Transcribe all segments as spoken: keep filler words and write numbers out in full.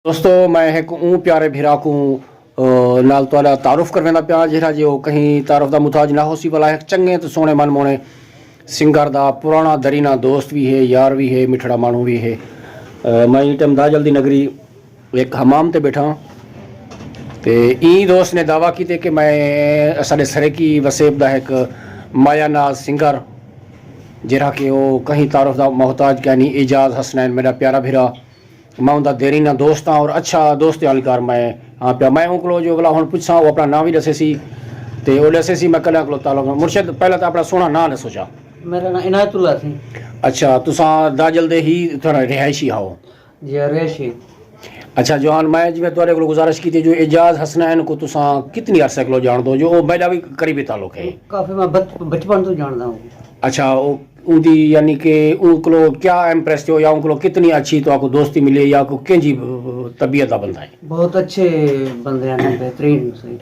دوستو، میں ہک اوں پیارے بھرا کوں نال تہاڈا تعارف کرویندا پیاں جیہڑا جے او کہیں تعارف دا محتاج نہ ہوسی، بھلا ہک چنگے تے سوہنے من موہنے سنگر دا پرانا درینا دوست وی ہے، یار وی ہے، مٹھڑا ماہنو وی ہے۔ میں ایں ٹائم داجل دی نگری ہک حمام تے بیٹھاں، تے ایں دوست نے دعویٰ کیتے کہ میں اساڈے سرائیکی وسیب دا ہک مایہ ناز سنگر، جیہڑا کہ او کہیں تعارف دا محتاج کینی، اعجاز حسنین میڈا پیارا بھرا، میں اوندا دیرینہ دوست ہاں اور اچھا دوست آلکار میں ہاں پیا۔ میں اوں کولو جو ولا ہن پچھساں، او اپنا ناں وی ڈسیسی تے او ڈسیسی میں کڈاں کولو تعلق ہاں۔ مرشد، پہلا تاں اپنا سوہنا ناں ڈسو چا۔ میرا ناں عنایت اللہ سی۔ اچھا، تساں داجل دے ہی اتھاں رہائشی ہاؤ؟ جی ہاں، رہائشی۔ اچھا جوان، میں جی میں تہاڈے کولو گزارش کیتی جو اعجاز حسنین کوں تساں کتنی عرصے کولو جاندو جو او میڈا وی قریبی تعلق ہے؟ کافی، میں بچپن توں جاندا ہاں۔ اچھا، او اوندی یعنی کہ اوں کولو کیا امپریس تھیو یا اوں کولو کتنی اچھی تہاکوں دوستی ملی یا کوئی کینجھی طبیعت دا بندہ ہے؟ بہت اچھے بندے ہن، بہترین سی۔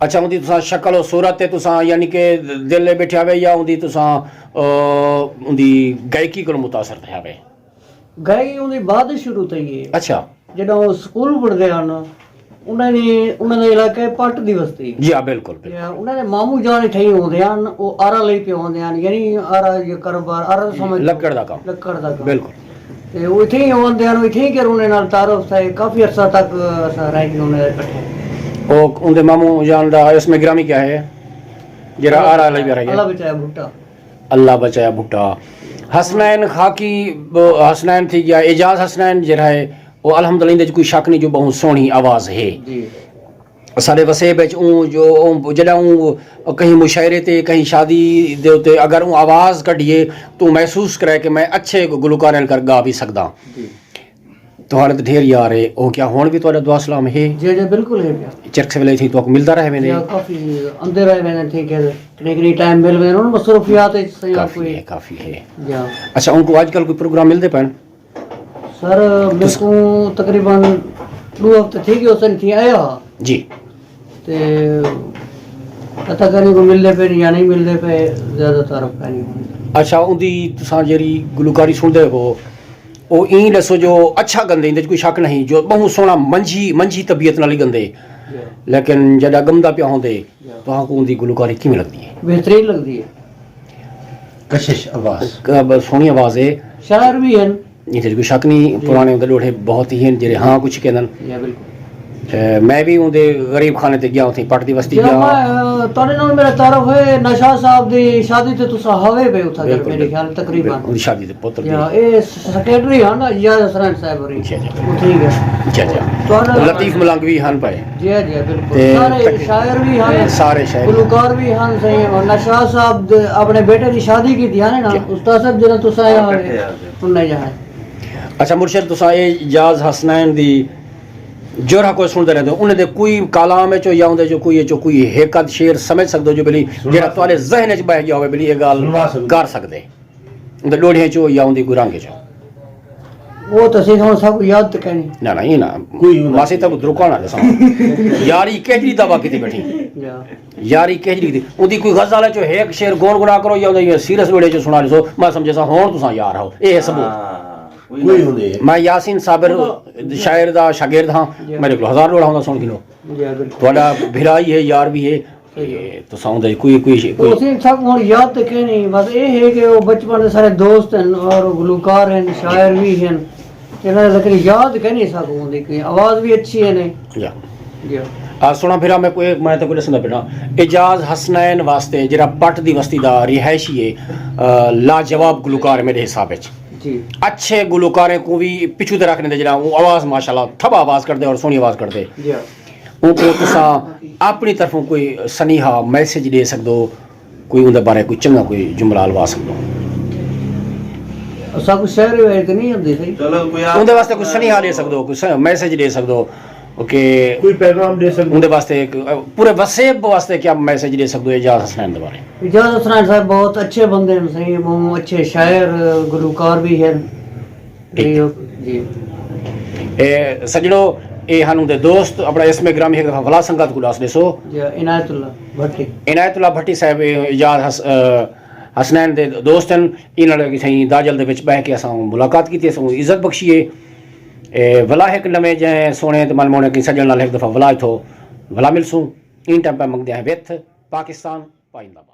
اچھا، اوندی تساں شکل و صورت تے تساں یعنی کہ دل لے بیٹھے ہوے یا اوندی تساں اوندی گائیکی کولو متاثر تھے ہوے؟ گائیکی اوندی بعد شروع تھئی ہے۔ اچھا۔ جڈاں او سکول پڑھدے ہن، انہاں نے انہاں دا علاقہ ہے پٹ دی وستی۔ جی ہاں، بالکل، بالکل۔ یا انہاں دے ماموں جان اتھے ہی ہوندے ہن، او آرا لئی پے ہوندے ہن، یعنی آرا یہ کاروبار، آرا دا سمجھ لکڑ دا کم۔ لکڑ دا کم۔ بالکل۔ تے او اتھے ہی ہوندے ہن، اتھے ہی کہ انہاں نال تعارف تھا، کافی عرصہ تک اساں رہ کے انہاں دے اکٹھے۔ او اوندے ماموں جان دا اسم گرامی کیا ہے؟ جڑا آرا لئی پے رہ گیا۔ اللہ بچایا بھٹا۔ اللہ بچایا بھٹا۔ حسنین خاکی، حسنین تھی گیا، اعجاز حسنین جیڑھا ہے، او الحمدللہ ایندے وچ کوئی شک نہیں جو بہوں سوہنی آواز ہے۔ جی۔ ساڈے وسیب وچ اوں جو اوں جڈاں اوں کہیں مشاعرے تے، کہیں شادی دے اتے اگر اوں آواز کڈھیے تو محسوس کرے کہ میں اچھے گلوکار نال کر گا وی سگداں۔ جی۔ تہاڈے تے ڈھیر یار ہے، او کیا ہن وی تہاڈا دعا سلام ہے؟ جی، جی، بالکل ہے پیا۔ چرکس ویلے تھیں تہاکوں ملدا رہ ویندے؟ جی، کافی اندر رہ ویندے تھیں کہ کہیں کہیں ٹائم مل ویندے، انہاں مصروفیات وچ سئیں کافی کوئی ہے، کافی ہے۔ جی۔ اچھا، ان کو اج کل کوئی پروگرام ملدے پئن؟ سر، میرے کو تقریباً ڈو ہفتے تھی گئے اس دن تھی آیا ہا۔ جی۔ تے پتہ کہیں کو ملدے پئے یا نہیں ملدے پئے، زیادہ تعارف کہیں کو نہیں۔ اچھا، اوندی تساں جیڑھی گلوکاری سنڑدے ہو، او ایں ڈسو جو اچھا گندے، ایندے وچ کوئی شک نہیں جو بہوں سوہنا منجھی، منجھی طبیعت نال ہی گندے۔ جی۔ لیکن جڈا گمدا پیا ہوندے، جی۔ تہاکوں اوندی گلوکاری کیویں لگدی ہے؟ بہترین لگدی ہے۔ کشش آواز۔ ک-، ب-، سوہنی آواز ہے۔ شاعر بھی ہیں۔ ایندے وچ کوئی شک نہیں، جی۔ پرانے اوندے ڈوہڑے بہت ہی ہیں جیڑھے ہاں کچھ کہندن۔ جی، بالکل۔ اے، میں بھی اوندے غریب خانے تے گیا، اتھے پٹ دی وستی جی، گیا۔ میں، اے، تہاڈے نال میرا تعارف ہے، نشاز صاحب دی شادی تے تساں ہوے وے اتھاں، بالکل، میرے خیال تقریباً۔ بالکل، اوندی شادی تے پتر دی۔ یا، اے سیکرٹری ہن نا، اعجاز حسنین صاحب ہوری۔ جی، جی۔ ٹھیک ہے۔ جی، جی۔ تہاڈا لطیف ملنگ بھی ہن پائے۔ جی، جی، بالکل۔ تے سارے تک-، شاعر بھی ہن، سارے شاعر۔ گلوکار بھی ہن، صحیح ہے۔ نشاز صاحب دے اپنے بیٹے دی شادی کیتی ہے نا، جی۔ استاد صاحب جنہاں تساں آئے ہوئے، انہاں جہاں۔ اچھا مرشد، تساں اعجاز حسنین دی جوڑا کوئی سنڑدے رہندے ہو، انہاں دے کوئی کلام وچوں یا اوندے چوں کوئی، چوں کوئی ہک ادھ شعر سمجھ سکدے ہو جو بھلی جیڑھا تہاڈے ذہن وچ بہہ گیا ہوے بھلی اے گالھ کر سکدے؟ اوندے ڈوہڑیاں چوں یا اوندی کوئی رنگ چوں؟ او تاں صحیح، ہن ساکوں یاد تے کائنی۔ نہ، نہ، اے نہ۔ کوئی نہ۔ ماسی تاں درکانا تے ساں۔ یاری کیجڑی دعویٰ کیتی بیٹھی۔ جا۔ یاری کیجڑی دی۔ اوندی کوئی غزل چوں ہک شعر گنگنا کرو یا اوندے سیریس ڈوہڑے چوں سنا ڈسو، میں سمجھے ساں ہن تساں یار ہو۔ اے ہے ثبوت۔ ہاں۔ کوئی ہوندے۔ میں یاسین صابر شاعر دا شاگرد ہاں، جی۔ میرے کول ہزار ڈوہڑا ہوندا سن گھنو۔ جی، بالکل۔ تہاڈا بھرا ہی ہے، یار بھی ہے۔ صحیح۔ اے تساں اوندے کوئی، کوئی، کوئی اسی سب ہن یاد تے کائنی، بس اے ہے کہ او بچپن دے سارے دوست ہن اور گلوکار ہن، شاعر بھی ہن۔ انہاں دے لیکن یاد کائنی ساکوں اوندی کوئی آواز بھی اچھی ہے نے۔ جی۔ جی۔ آ سوہنا بھرا، میں کوئی، میں تاں کوئی ڈسندا پیا۔ اعجاز حسنین واسطے جیڑھا پٹ دی وستی دا رہائشی ہے، آ، لاجواب گلوکار ہے میرے حساب وچ۔ جی۔ اچھے گلوکاریں کوں وی پچھوں تے رکھ ڈیندے، جیڑھا او آواز ماشاءاللہ تھبا آواز کڈھدے اور سوہنی آواز کڈھدے۔ جی۔ اوں کوں تساں اپنی طرفوں کوئی سنیہا، میسج ڈے سکدو، کوئی اوندے بارے کوئی چنگا کوئی جملہ الوا سکدو؟ اساں کوں شعر وغیرہ تے نہیں آندے سہی۔ اوندے واسطے کوئی سنیہا ڈے سکدو، کوئی س-، میسج ڈے سکدو کہ کوئی پیغام ڈے سکدو۔ اوندے واسطے ایک، پورے وسیب واسطے کیا میسج ڈے سکدو اعجاز حسنین دے بارے؟ اعجاز حسنین صاحب بہت اچھے بندے ہن سہی، بہوں اچھے شاعر، گلوکار بھی ہن۔ ٹھیک۔ جی۔ اے سڄݨو، اے ہن اوندے دوست، اپݨا اسم گرامی ہک دفعہ ولا سنگت کوں ݙس ݙیسو۔ جی، عنایت اللہ بھٹی۔ عنایت اللہ بھٹی صاحب، اے اعجاز حس-، آ، حسنین دے دوست ہن۔ انہاں نال سئیں داجل دے وچ ٻہہ کے اساں ملاقات کیتی، اساں عزت بخشی ہے۔ اے ولا ہک نویں جئیں سوہݨے تے من موہݨے کہیں سڄݨ نال ہک دفعہ ولا اتھو ولا ملسوں۔ ایں ٹائم پئے منگدے ہیں وتھ پاکستان پائندہ باد۔